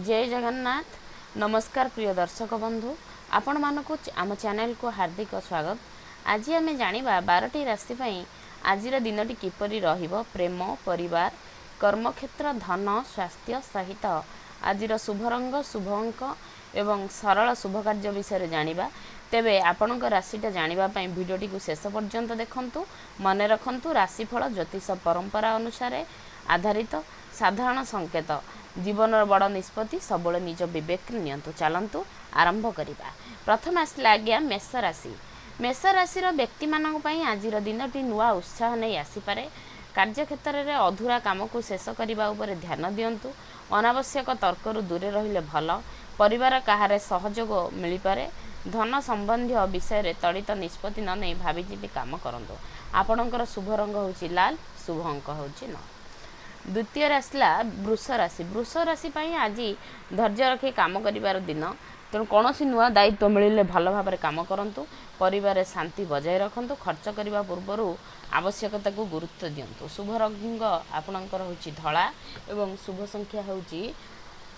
ଜୟ ଜଗନ୍ନାଥ। ନମସ୍କାର ପ୍ରିୟ ଦର୍ଶକ ବନ୍ଧୁ, ଆପଣମାନଙ୍କୁ ଆମ ଚ୍ୟାନେଲକୁ ହାର୍ଦ୍ଦିକ ସ୍ୱାଗତ। ଆଜି ଆମେ ଜାଣିବା 12ଟି ରାଶି ପାଇଁ ଆଜିର ଦିନଟି କିପରି ରହିବ। ପ୍ରେମ, ପରିବାର, କର୍ମକ୍ଷେତ୍ର, ଧନ, ସ୍ୱାସ୍ଥ୍ୟ ସହିତ ଆଜିର ଶୁଭ ରଙ୍ଗ, ଶୁଭ ଅଙ୍କ ଏବଂ ସରଳ ଶୁଭ କାର୍ଯ୍ୟ ବିଷୟରେ ଜାଣିବା। ତେବେ ଆପଣଙ୍କ ରାଶିଟା ଜାଣିବା ପାଇଁ ଭିଡ଼ିଓଟିକୁ ଶେଷ ପର୍ଯ୍ୟନ୍ତ ଦେଖନ୍ତୁ। ମନେ ରଖନ୍ତୁ, ରାଶିଫଳ ଜ୍ୟୋତିଷ ପରମ୍ପରା ଅନୁସାରେ ଆଧାରିତ ସାଧାରଣ ସଂକେତ। ଜୀବନର ବଡ଼ ନିଷ୍ପତ୍ତି ସବୁବେଳେ ନିଜ ବିବେକରେ ନିଅନ୍ତୁ। ଚାଲନ୍ତୁ ଆରମ୍ଭ କରିବା। ପ୍ରଥମେ ଆସିଲା ଆଜ୍ଞା ମେଷ ରାଶି। ମେଷ ରାଶିର ବ୍ୟକ୍ତିମାନଙ୍କ ପାଇଁ ଆଜିର ଦିନଟି ନୂଆ ଉତ୍ସାହ ନେଇ ଆସିପାରେ। କାର୍ଯ୍ୟକ୍ଷେତ୍ରରେ ଅଧୁରା କାମକୁ ଶେଷ କରିବା ଉପରେ ଧ୍ୟାନ ଦିଅନ୍ତୁ। ଅନାବଶ୍ୟକ ତର୍କରୁ ଦୂରେ ରହିଲେ ଭଲ। ପରିବାର କାହାରେ ସହଯୋଗ ମିଳିପାରେ। ଧନ ସମ୍ବନ୍ଧୀୟ ବିଷୟରେ ତ୍ୱରିତ ନିଷ୍ପତ୍ତି ନ ନେଇ ଭାବିଚିନ୍ତି କାମ କରନ୍ତୁ। ଆପଣଙ୍କର ଶୁଭ ରଙ୍ଗ ହେଉଛି ଲାଲ, ଶୁଭ ଅଙ୍କ ହେଉଛି 9। ଦ୍ୱିତୀୟରେ ଆସିଲା ବୃଷ ରାଶି। ବୃଷ ରାଶି ପାଇଁ ଆଜି ଧୈର୍ଯ୍ୟ ରଖି କାମ କରିବାର ଦିନ। ତେଣୁ କୌଣସି ନୂଆ ଦାୟିତ୍ୱ ମିଳିଲେ ଭଲ ଭାବରେ କାମ କରନ୍ତୁ। ପରିବାରରେ ଶାନ୍ତି ବଜାୟ ରଖନ୍ତୁ। ଖର୍ଚ୍ଚ କରିବା ପୂର୍ବରୁ ଆବଶ୍ୟକତାକୁ ଗୁରୁତ୍ୱ ଦିଅନ୍ତୁ। ଶୁଭ ରଙ୍ଗ ଆପଣଙ୍କର ହେଉଛି ଧଳା ଏବଂ ଶୁଭ ସଂଖ୍ୟା ହେଉଛି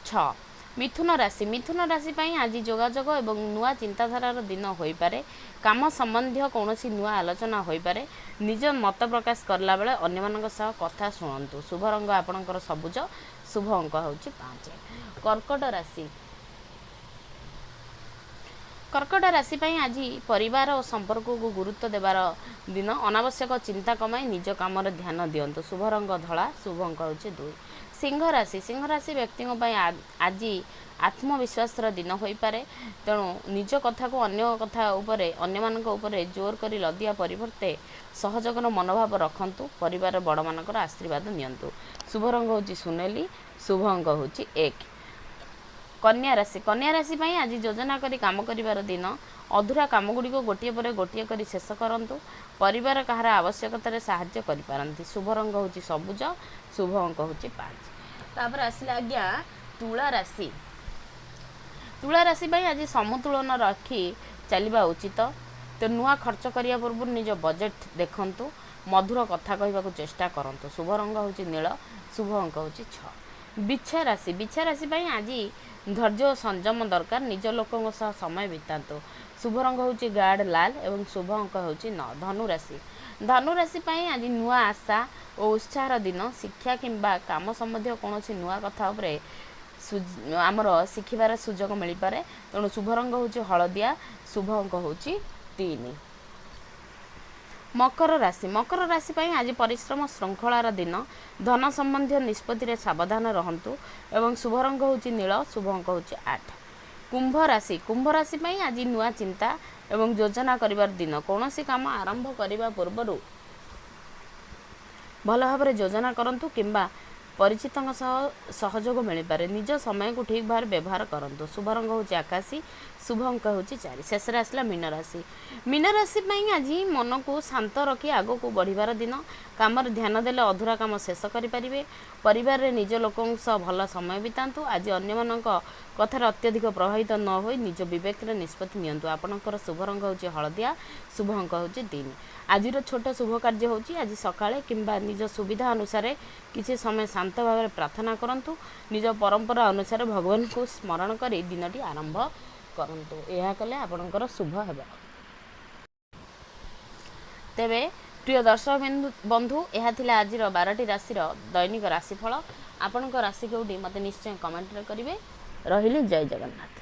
6। ମିଥୁନ ରାଶି। ମିଥୁନ ରାଶି ପାଇଁ ଆଜି ଯୋଗାଯୋଗ ଏବଂ ନୂଆ ଚିନ୍ତାଧାରାର ଦିନ ହୋଇପାରେ। କାମ ସମ୍ବନ୍ଧୀୟ କୌଣସି ନୂଆ ଆଲୋଚନା ହୋଇପାରେ। ନିଜ ମତ ପ୍ରକାଶ କଲାବେଳେ ଅନ୍ୟମାନଙ୍କ ସହ କଥା ଶୁଣନ୍ତୁ। ଶୁଭ ରଙ୍ଗ ଆପଣଙ୍କର ସବୁଜ, ଶୁଭ ଅଙ୍କ ହେଉଛି 5। କର୍କଟ ରାଶି। କର୍କଟ ରାଶି ପାଇଁ ଆଜି ପରିବାର ଓ ସମ୍ପର୍କକୁ ଗୁରୁତ୍ୱ ଦେବାର ଦିନ। ଅନାବଶ୍ୟକ ଚିନ୍ତା କମାଇ ନିଜ କାମରେ ଧ୍ୟାନ ଦିଅନ୍ତୁ। ଶୁଭ ରଙ୍ଗ ଧଳା, ଶୁଭ ଅଙ୍କ ହେଉଛି 2। ସିଂହ ରାଶି। ସିଂହ ରାଶି ବ୍ୟକ୍ତିଙ୍କ ପାଇଁ ଆଜି ଆତ୍ମବିଶ୍ୱାସର ଦିନ ହୋଇପାରେ। ତେଣୁ ନିଜ କଥାକୁ ଅନ୍ୟ କଥା ଉପରେ, ଅନ୍ୟମାନଙ୍କ ଉପରେ ଜୋର କରି ଲଦିବା ପରିବର୍ତ୍ତେ ସହଯୋଗର ମନୋଭାବ ରଖନ୍ତୁ। ପରିବାର ବଡ଼ମାନଙ୍କର ଆଶୀର୍ବାଦ ନିଅନ୍ତୁ। ଶୁଭ ରଙ୍ଗ ହେଉଛି ସୁନେଲି, ଶୁଭ ଅଙ୍କ ହେଉଛି 1। କନ୍ୟା ରାଶି। କନ୍ୟା ରାଶି ପାଇଁ ଆଜି ଯୋଜନା କରି କାମ କରିବାର ଦିନ। ଅଧୁରା କାମଗୁଡ଼ିକୁ ଗୋଟିଏ ପରେ ଗୋଟିଏ କରି ଶେଷ କରନ୍ତୁ। ପରିବାର କାହାର ଆବଶ୍ୟକତାରେ ସାହାଯ୍ୟ କରିପାରନ୍ତି। ଶୁଭ ରଙ୍ଗ ହେଉଛି ସବୁଜ, ଶୁଭ ଅଙ୍କ ହେଉଛି 5। ତାପରେ ଆସିଲା ଆଜ୍ଞା ତୁଳା ରାଶି। ତୁଳା ରାଶି ପାଇଁ ଆଜି ସମତୁଳନ ରଖି ଚାଲିବା ଉଚିତ। ତ ନୂଆ ଖର୍ଚ୍ଚ କରିବା ପୂର୍ବରୁ ନିଜ ବଜେଟ୍ ଦେଖନ୍ତୁ। ମଧୁର କଥା କହିବାକୁ ଚେଷ୍ଟା କରନ୍ତୁ। ଶୁଭ ରଙ୍ଗ ହେଉଛି ନୀଳ, ଶୁଭ ଅଙ୍କ ହେଉଛି 6। ବିଛା ରାଶି। ବିଛା ରାଶି ପାଇଁ ଆଜି ଧୈର୍ଯ୍ୟ ଓ ସଂଯମ ଦରକାର। ନିଜ ଲୋକଙ୍କ ସହ ସମୟ ବିତାନ୍ତୁ। ଶୁଭ ରଙ୍ଗ ହେଉଛି ଗାଢ଼ ଲାଲ ଏବଂ ଶୁଭ ଅଙ୍କ ହେଉଛି 9। ଧନୁ ରାଶି। ଧନୁ ରାଶି ପାଇଁ ଆଜି ନୂଆ ଆଶା ଓ ଉତ୍ସାହର ଦିନ। ଶିକ୍ଷା କିମ୍ବା କାମ ସମ୍ବନ୍ଧୀୟ କୌଣସି ନୂଆ କଥା ଉପରେ ଆମର ଶିଖିବାର ସୁଯୋଗ ମିଳିପାରେ। ତେଣୁ ଶୁଭ ରଙ୍ଗ ହେଉଛି ହଳଦିଆ, ଶୁଭ ଅଙ୍କ ହେଉଛି 3। ମକର ରାଶି। ମକର ରାଶି ପାଇଁ ଆଜି ପରିଶ୍ରମ ଶୃଙ୍ଖଳାର ଦିନ। ଧନ ସମ୍ବନ୍ଧୀୟ ନିଷ୍ପତ୍ତିରେ ସାବଧାନ ରହନ୍ତୁ ଏବଂ ଶୁଭ ରଙ୍ଗ ହେଉଛି ନୀଳ, ଶୁଭ ଅଙ୍କ ହେଉଛି 8। କୁମ୍ଭ ରାଶି। କୁମ୍ଭ ରାଶି ପାଇଁ ଆଜି ନୂଆ ଚିନ୍ତା ଏବଂ ଯୋଜନା କରିବାର ଦିନ। କୌଣସି କାମ ଆରମ୍ଭ କରିବା ପୂର୍ବରୁ ଭଲ ଭାବରେ ଯୋଜନା କରନ୍ତୁ କିମ୍ବା ପରିଚିତଙ୍କ ସହ ସହଯୋଗ ମିଳିପାରେ। ନିଜ ସମୟକୁ ଠିକ୍ ଭାବରେ ବ୍ୟବହାର କରନ୍ତୁ। ଶୁଭ ରଙ୍ଗ ହେଉଛି ଆକାଶୀ, ଶୁଭ ଅଙ୍କ ହେଉଛି 4। ଶେଷରେ ଆସିଲା ମୀନ ରାଶି। ମୀନ ରାଶି ପାଇଁ ଆଜି ମନକୁ ଶାନ୍ତ ରଖି ଆଗକୁ ବଢ଼ିବାର ଦିନ। କାମରେ ଧ୍ୟାନ ଦେଲେ ଅଧୁରା କାମ ଶେଷ କରିପାରିବେ। ପରିବାରରେ ନିଜ ଲୋକଙ୍କ ସହ ଭଲ ସମୟ ବିତାନ୍ତୁ। ଆଜି ଅନ୍ୟମାନଙ୍କ କଥାରେ ଅତ୍ୟଧିକ ପ୍ରଭାବିତ ନ ହୋଇ ନିଜ ବିବେକରେ ନିଷ୍ପତ୍ତି ନିଅନ୍ତୁ। ଆପଣଙ୍କର ଶୁଭ ରଙ୍ଗ ହେଉଛି ହଳଦିଆ, ଶୁଭ ଅଙ୍କ ହେଉଛି 3। ଆଜିର ଛୋଟ ଶୁଭ କାର୍ଯ୍ୟ ହେଉଛି ଆଜି ସକାଳେ କିମ୍ବା ନିଜ ସୁବିଧା ଅନୁସାରେ କିଛି ସମୟ ଶାନ୍ତ ଭାବରେ ପ୍ରାର୍ଥନା କରନ୍ତୁ। ନିଜ ପରମ୍ପରା ଅନୁସାରେ ଭଗବାନଙ୍କୁ ସ୍ମରଣ କରି ଦିନଟି ଆରମ୍ଭ କରନ୍ତୁ। ଏହା କଲେ ଆପଣଙ୍କର ଶୁଭ ହେବ। ତେବେ ପ୍ରିୟ ଦର୍ଶକ ବନ୍ଧୁ, ଏହା ଥିଲା ଆଜିର 12ଟି ରାଶିର ଦୈନିକ ରାଶିଫଳ। ଆପଣଙ୍କ ରାଶି କେଉଁଠି, ମୋତେ ନିଶ୍ଚୟ କମେଣ୍ଟରେ କରିବେ। ରହିଲି, ଜୟ ଜଗନ୍ନାଥ।